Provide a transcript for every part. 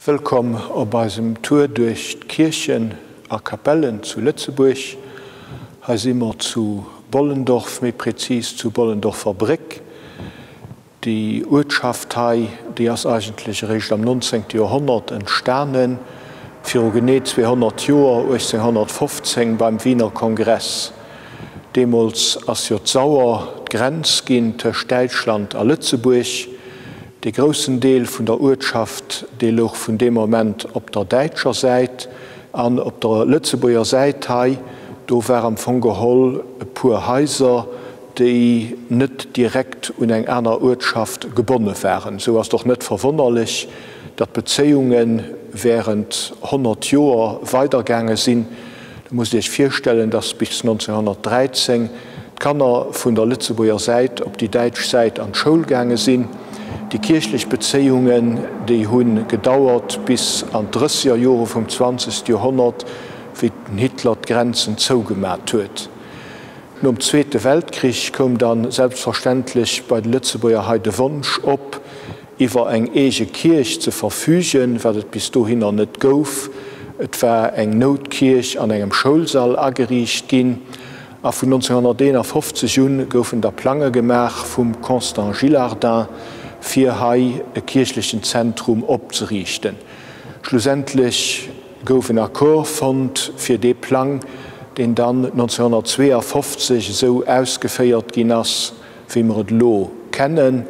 Wëllkomm op eisem Tour duerch d'Kierchen a Kapellen zu Lëtzebuerg. Hei si mer zu Bollendorf, méi präzis zu Bollendorfer Bréck. Déi Uertschaft hei, déi ass eigentlech eréischt am 19. Joerhonnert entstanen, viru genee 200 Joer, 1815 beim Wiener Kongress. Deemools ass jo d'Sauer d'Grenz ginn tëscht Däitschland a Lëtzebuerg. Dee groussen Deel vun der Uertschaft, dee louch vun deem Moment op der däitscher Säit. An op der Lëtzebuerger Säit hei, do war am Fong geholl e puer Haiser, déi net direkt un eng aner Uertschaft gebonne waren. Esou ass et och net verwonnerlech, datt d'Bezéiunge während 100 Joer weidergaange sinn. Da musst Dir Iech virstellen, datt bis 1913 d'Kanner vun der Lëtzebuerger Säit op déi däitsch Säit an d'Schoul gaange sinn. Déi kierchlech Bezéiungen, déi hu gedauert bis an d'Drësseger Jore vum zwanzegste Joerhonnert, wéi den Hitler d'Grenzen zougemat huet. Nom Zweete Weltkrich koum da selbstverständlech bei de Lëtzebuerger hei de Wonsch op, iwwer eng eege Kierch ze verfügen, wat et bis dohinner net gouf. Et war eng Noutkierch an engem Schoulsall ageriicht ginn a vun 1951 un goufen da Plange gemaach vum Constant Gillardin, fir hei e kierchlechen Zentrum opzeriichten. Schlussendlech gouf en Accord fonnt fir dee Plang, deen dann 1952 esou ausgeféiert ginn ass, wéi mer et elo kennen.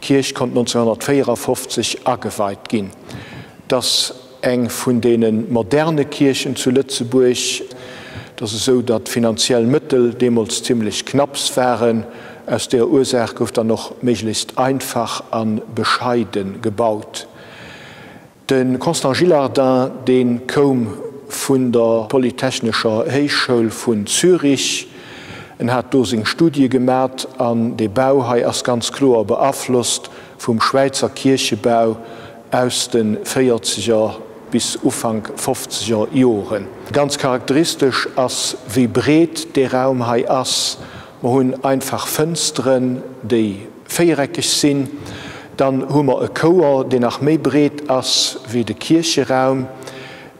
D'Kierch konnt 1954 ageweit ginn. Et ass eng vun deene moderne Kierchen zu Lëtzebuerg. Et ass esou, datt d'finanziell Mëttel deemools zimlech knapps waren. Aus deeër Ursaach gouf dann och méiglechst einfach a bescheide gebaut. De Constant Gillardin, dee koum vun der Polytechnescher Héichschoul vun Zürich. En hat do seng Studie gemat an dee Bau hei ass ganz kloer beaflosst vum Schwäizer Kierchebau aus de véierzeger bis Ufank fofzeger Joren. Ganz charakteristesch ass, wéi breet dee Raum hei ass. Mer hunn einfach Fënsteren, déi véiereckeg sinn. Dann hu mer e Chouer, deen nach méi breet ass wéi de Kiercheraum.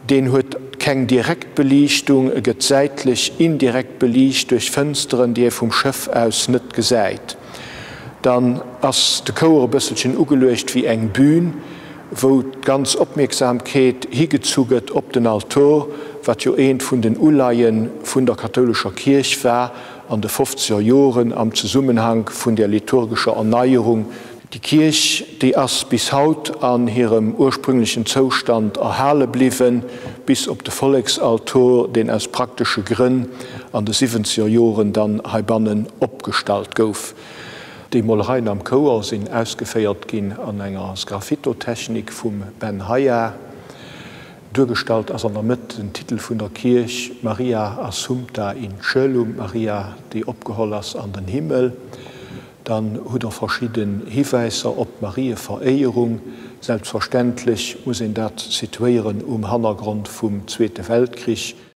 Deen huet keng direkt Beliichtung, e gëtt säitlech indirekt beliicht duerch Fënsteren, déi ee vum Schëff aus net gesäit. Dann ass de Chouer e bësselchen ugeluecht wéi eng Bühn, wou d'ganz Opmierksamkeet higezu gëtt op den Altor, wat jo eent vun den Uleie vun der kathoulescher Kierch war an de fofzeger Joren am Zesummenhank vun der liturgescher Erneierung. Déi Kierch, déi ass bis haut an hirem ursprünglechen Zoustand erhale bliwwen, bis op de Volleksaltor, deen aus praktesche Grënn an de siwwenzeger Joren dann heibannen opgestallt gouf. Déi Molereien am Chouer sinn ausgeféiert ginn an enger Sgraffitotechnik vum Ben Haya. Duergestallt ass an der Mëtt den Titel vun der Kierch, Maria Assumpta in Coelum, Maria, déi opgeholl ass an den Himmel. Dann hutt der verschidden Hiwäisser op d'Marieveréierung. Selbstverständlech muss een dat situéieren um Hannergrond vum Zweete Weltkrich.